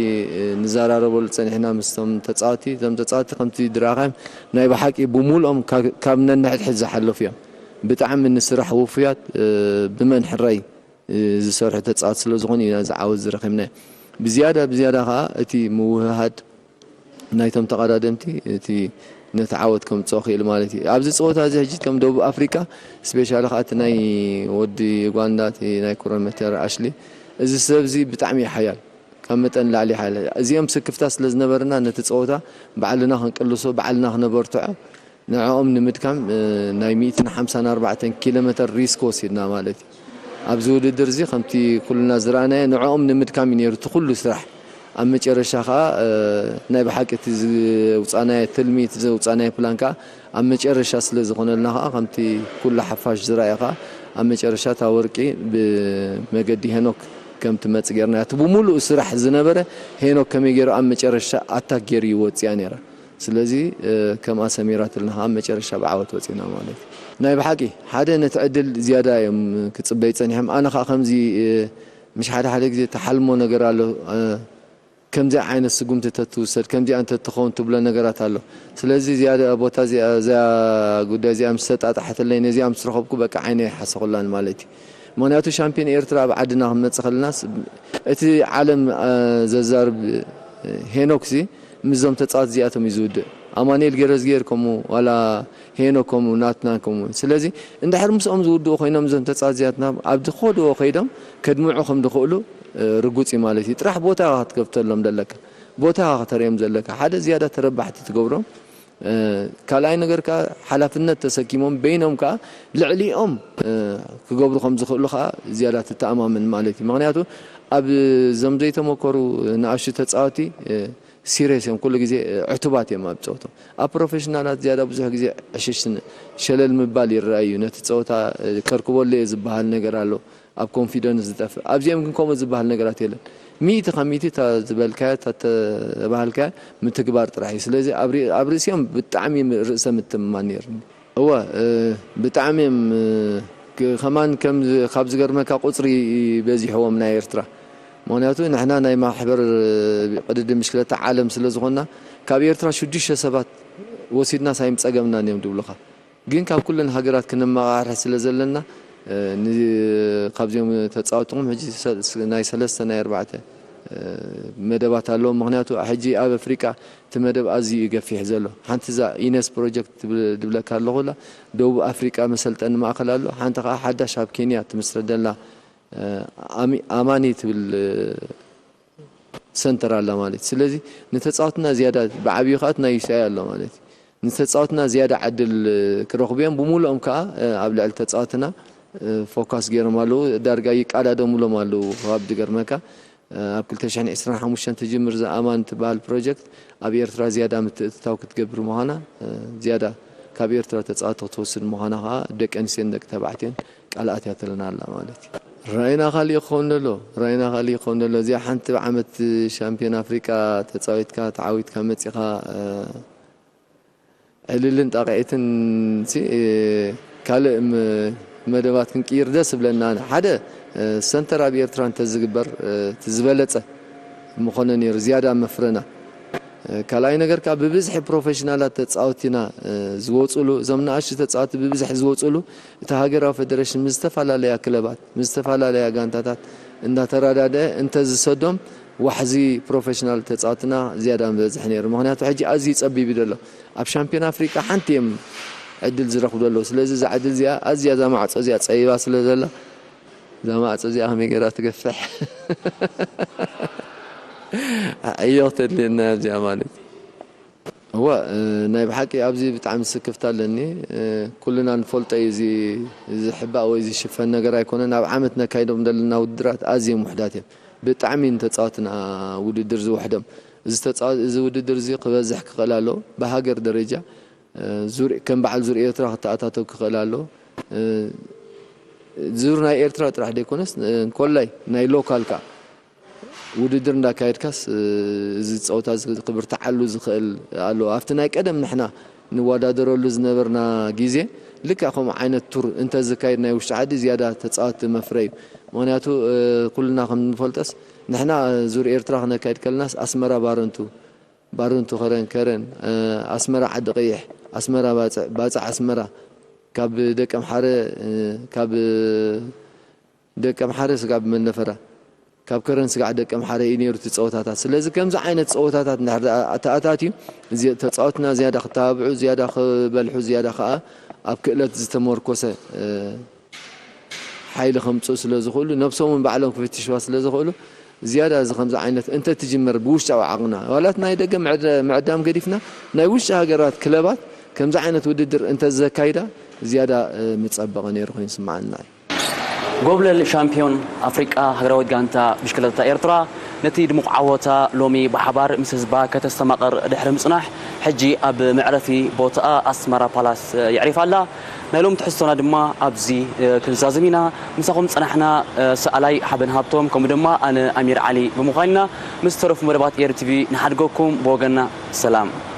ንዘራረበሉ ፀኒሕና ምስቶም ተፃወቲ እቶም ተፃወቲ ከምቲ ድራኻዮም ናይ ብሓቂ ብሙሉኦም ካብ ነንሕድሕድ ዝሓለፉ እዮም። ብጣዕሚ ንስራሕ ውፉያት ብመን ሕራይ ዝሰርሑ ተፃወቲ ስለዝኾኑ ኢና ዝዓወት ዝረኺብናዮ። ብዝያዳ ብዝያዳ ከዓ እቲ ምውህሃድ ናይቶም ተቐዳደምቲ እቲ ነቲ ዓወት ከምፅኦ ክእል ማለት እዩ። ኣብዚ ፀወታ እዚ ሕጂ ከም ደቡብ ኣፍሪቃ ስፔሻሊ ከዓ እቲ ናይ ወዲ ዩጋንዳ እቲ ናይ ኩረመተር ኣሽሊ እዚ ሰብ እዚ ብጣዕሚ እዩ ሓያል ካብ መጠን ላዕሊ ሓያል እዚኦም ስክፍታ ስለ ዝነበርና ነቲ ፀወታ ባዕልና ክንቅልሶ ባዕልና ክነበርትዖ ንዕኦም ንምድካም ናይ ሚእትን ሓምሳን ኣርባዕተን ኪሎ ሜተር ሪስክ ወሲድና ማለት እዩ። ኣብዚ ውድድር እዚ ከምቲ ኩልና ዝረኣናዮ ንዕኦም ንምድካም እዩ ነይሩ እቲ ኩሉ ስራሕ። ኣብ መጨረሻ ከዓ ናይ ብሓቂ እቲ ዝውፃናዮ ትልሚ እቲ ዘውፃናዮ ፕላን ከዓ ኣብ መጨረሻ ስለ ዝኾነልና ከዓ ከምቲ ኩሉ ሓፋሽ ዝረኣዮ ከዓ ኣብ መጨረሻ እታ ወርቂ ብመገዲ ሄኖክ ከም ትመፅ ጌርና እቲ ብምሉእ ስራሕ ዝነበረ ሄኖክ ከመይ ገይሩ ኣብ መጨረሻ ኣታክ ገይሩ ይወፅያ ነይራ። ስለዚ ከምኣ ሰሚራትልና ከዓ መጨረሻ ብዓወት ወፂና ማለት እዩ። ናይ ብሓቂ ሓደ ነቲ ዕድል ዝያዳ እዮም ክጽበይ ጸኒሖም። ኣነ ኸኣ ከምዚ፣ እ፣ ምሽ ሓደ ሓደ ግዜ ትሓልሞ ነገር ኣሎ፣ እ፣ ከምዚ ዓይነት ስጉምቲ ተትውሰድ፣ ከምዚኣ እንተትኸውን ትብሎ ነገራት ኣሎ። ስለዚ ዝያዳ ቦታ እዚኣ፣ እዛ ጉዳይ እዚኣ ምስ ተጣጣሐትለይ፣ ነዚኣ ምስ ረኸብኩ በቃ ዓይነይ ኣይሓሰኹላን ማለት እዩ። ምኽንያቱ ሻምፒዮን ኤርትራ ኣብ ዓድና ክንመጽእ ከለናስ፣ እቲ ዓለም፣ እ፣ ዘዛርብ፣ እ፣ ሄኖክሲ ምስዞም ተጻወት እዚኣቶም እዩ ዝውድእ። ኣማኑኤል ገረዝጊሄር ከምኡ፣ ዋላ ሄኖክ ከምኡ፣ ናትና ከምኡ። ስለዚ እንድሕር ምስኦም ዝውድኡ ኮይኖም እዞም ተጻወት እዚኣትና ኣብ ዝኸድዎ ከይዶም ከድምዑ ከም ዝኽእሉ፣ እ፣ ርጉጽ እዩ ማለት እዩ። ጥራሕ ቦታ ኢኻ ክትከፍተሎም ዘለካ። ቦታ ኢኻ ከተርእዮም ዘለካ። ሓደ ዝያዳ ተረባሕቲ ትገብሮም። እ፣ ካልኣይ ነገር ከኣ ሓላፍነት ተሰኪሞም በይኖም ከኣ ልዕሊኦም፣ እ፣ ክገብሩ ከም ዝኽእሉ ከኣ ዝያዳ ትተኣማመን ማለት እዩ። ምኽንያቱ ኣብ እዞም ዘይተመኮሩ ንኣሽቱ ተጻወቲ፣ እ፣ ሲሪየስ እዮም፣ ኩሉ ግዜ ዕቱባት እዮም ኣብ ጸወቶም። ኣብ ፕሮፌሽናላት ዝያዳ ብዙሕ ግዜ ዕሽሽን ሸለል ምባል ይረኣይ እዩ። ነቲ ጸወታ ከርክበሉ እየ ዝበሃል ነገር ኣሎ፣ ኣብ ኮንፊደንስ ዝጠፍእ። ኣብዚኦም ግን ከምኡ ዝበሃል ነገራት የለን። ሚእቲ ካብ ሚእቲ እታ ዝበልካያ፣ እታ ተባሃልካያ ምትግባር ጥራሕ እዩ። ስለዚ ኣብ ሪ-፣ ኣብ ርእሲኦም ብጣዕሚ ርእሰ ምትእምማን ነይሩኒ። እወ፣ እ፣ ብጣዕሚ እዮም፣ እ፣ ክ-፣ ከማን ከም ዝ-፣ ካብ ዝገርመካ ቁጽሪ በዚሕዎም ናይ ኤርትራ። ምኽንያቱ ንሕና ናይ ማሕበር፣ እ፣ ቅድድም ብሽክለታ ዓለም ስለ ዝኾንና፣ ካብ ኤርትራ ሽዱሽተ ሰባት ወሲድናስ ኣይምጸገምናን እዮም ዝብሉኻ። ግን ካብ ኩለን ሃገራት ክነመቓቕሕ ስለ ዘለና፣ እ፣ ን-፣ ካብዚኦም ተጻወትኹም ሕጂ ሰ-፣ ስ-፣ ናይ ሰለስተ ናይ ኣርባዕተ፣ እ፣ መደባት ኣለዎም። ምኽንያቱ ሕጂ ኣብ ኣፍሪቃ እቲ መደብ ኣዝዩ እዩ ገፊሕ ዘሎ። ሓንቲ እዛ ኢነስ ፕሮጀክት ትብል-፣ ድብለካ ኣለኹላ፣ ደቡብ ኣፍሪቃ መሰልጠኒ ማእከል ኣሎ። ሓንቲ ኸኣ ሓዳሽ ኣብ ኬንያ ትምስረት ዘላ፣ እ፣ ኣሚ-፣ ኣማኒ ትብል፣ እ፣ ሰንተር ኣላ ማለት እዩ። ስለዚ ንተጻወትና ዝያዳ ብዓብዩ ከኣ እቲ ናይ ዩ ሲ ኣይ ኣሎ ማለት እዩ። ንተጻወትና ዝያዳ ዕድል ክረኽቡ እዮም። ብምሉኦም ከኣ፣ እ፣ ኣብ ልዕሊ ተጻወትና፣ እ፣ ፎካስ ገይሮም ኣለዉ። ዳርጋ ይቃዳደሙሎም ኣለዉ። ካብ ዝገርመካ፣ እ፣ ኣብ ክልተ ሽሕን ዕስራን ሓሙሽተን ትጅምር እዛ ኣማን ትበሃል ፕሮጀክት ኣብ ኤርትራ ዝያዳ ምትእትታው ክትገብር ምዃና፣ እ፣ ዝያዳ ካብ ኤርትራ ተጻወቲ ክትወስድ ምዃና ከኣ ደቂ ኣንስትዮን ደቂ ተባዕትዮን ቃል ኣትያትልና ኣላ ማለት እዩ። ራእይና ካሊእ ክኸውን ዘሎ፣ ራእይና ካሊእ ክኸውን ዘሎ። እዚኣ ሓንቲ ዓመት ሻምፒዮን ኣፍሪቃ ተጻዊትካ፣ ተዓዊትካ መጺኻ፣ እ፣ ዕልልን ጣቕዒትን ሲ፣ እ፣ ካልእ ም-፣ መደባት ክንቅይር ደስ ዝብለና። ሓደ፣ እ፣ ሰንተር ኣብ ኤርትራ እንተዝግበር፣ እ፣ እቲ ዝበለጸ ምኾነ ነይሩ፣ ዝያዳ መፍረና። ካልኣይ ነገር ከኣ ብብዝሒ ፕሮፌሽናላት ተጻወትና፣ እ፣ ዝወጹሉ፣ እዞም ንኣሽቱ ተጻወቲ ብብዝሒ ዝወጹሉ፣ እቲ ሃገራዊ ፌደሬሽን ምስ ዝተፈላለያ ክለባት፣ ምስ ዝተፈላለያ ጋንታታት እንዳተረዳድአ እንተዝሰዶም ዋሕዚ ፕሮፌሽናል ተጻወትና ዝያዳ ምበዝሕ ነይሩ። ምኽንያቱ ሕጂ ኣዝዩ ጸቢብ እዩ ዘሎ። ኣብ ሻምፒዮን ኣፍሪቃ ሓንቲ እዮም ዕድል ዝረኽቡ ዘለዉ። ስለዚ እዛ ዕድል እዚኣ ኣዝያ እዛ ማዕጾ እዚኣ ጸቢባ ስለ ዘላ፣ እዛ ማዕጾ እዚኣ ከመይ ገይራ ትገፍሕ? ዕዮ ክተድልየና እያ እዚኣ ማለት። እወ፣ እ፣ ናይ ብሓቂ ኣብዚ ብጣዕሚ ስክፍታ ኣለኒ። እ፣ ኩልና ንፈልጦ እዩ፣ እዚ ዝሕባእ ወይ ዝሽፈን ነገር ኣይኮነን። ኣብ ዓመት ነካይዶም ዘለና ውድድራት ኣዝዮም ውሕዳት እዮም። ብጣዕሚ ንተጻወትና ውድድር ዝውሕዶም። እዚ ተጻ-፣ እዚ ውድድር እዚ ክበዝሕ ክኽእል ኣለዎ። ብሃገር ደረጃ፣ እ፣ ዙር-፣ ከም በዓል ዙር ኤርትራ ክተኣታተው ክኽእል ኣለዎ። እ፣ ዙር ናይ ኤርትራ ጥራሕ ዘይኮነስ፣ እ፣ እንኮላይ ናይ ሎካል ከኣ ውድድር እንዳካየድካስ፣ እ፣ እዚ ጸወታ እዚ ክብርትዓሉ ዝኽእል ኣሎ። ኣብቲ ናይ ቀደም ንሕና ንወዳደረሉ ዝነበርና ግዜ ልክዕ ከምኡ ዓይነት ቱር እንተዝካየድ ናይ ውሽጢ ዓዲ ዝያዳ ተጻወትቲ መፍረ እዩ። ምኽንያቱ፣ እ፣ ኩልና ከም እንፈልጦስ ንሕና ዙር ኤርትራ ክነካይድ ከለናስ ኣስመራ ባረንቱ፣ ባረንቱ ከረን፣ ከረን፣ እ፣ ኣስመራ ዓዲ ቀይሕ፣ ኣስመራ ባጽዕ፣ ባጽዕ ኣስመራ፣ ካብ ደቀምሓረ፣ እ፣ ካብ ደቀምሓረ ስጋብ መንደፈራ፣ ካብ ከረን ስጋዕ ደቀምሓረ እዩ ነይሩ እቲ ጸወታታት። ስለዚ ከምዚ ዓይነት ጸወታታት እንድሕር ደኣ ተኣታትዩ፣ እዚ ተጻወትና ዝያዳ ክተባብዑ፣ ዝያዳ ክበልሑ፣ ዝያዳ ከኣ ኣብ ክእለት ዝተመርኮሰ፣ እ፣ ሓይሊ ከምጽኡ ስለ ዝኽእሉ፣ ነብሶም እውን ባዕሎም ክፍትሽዋ ስለ ዝኽእሉ፣ ዝያዳ እዚ ከምዚ ዓይነት እንተትጅመር ብውሽጣዊ ዓቕምና፣ ዋላ እቲ ናይ ደገ ምዕድ-፣ ምዕዳም ገዲፍና፣ ናይ ውሽጢ ሃገራት ክለባት ከምዚ ዓይነት ውድድር እንተዘካይዳ፣ ዝያዳ፣ እ፣ ምጸበቐ ነይሩ ኮይኑ ይስምዓና እዩ። ጎብለል ሻምፒዮን ኣፍሪቃ ሃገራዊት ጋንታ ብሽክለታ ኤርትራ ነቲ ድሙቕ ዓወታ ሎሚ ብሓባር ምስ ህዝባ ከተስተማቕር ድሕሪ ምጽናሕ፣ ሕጂ ኣብ መዕረፊ ቦታኣ ኣስመራ ፓላስ የዕሪፋ ኣላ። ናይ ሎም ትሕዝቶና ድማ ኣብዚ ክንዛዝም ኢና። ምሳኹም ጸናሕና፣ ሰኣላይ ሓበን ሃብቶም፣ ከምኡ ድማ ኣነ ኣሚር ዓሊ ብምዃንና፣ ምስ ተረፉ መደባት ኤሪ ቲቪ ንሓድገኩም። ብወገንና ሰላም።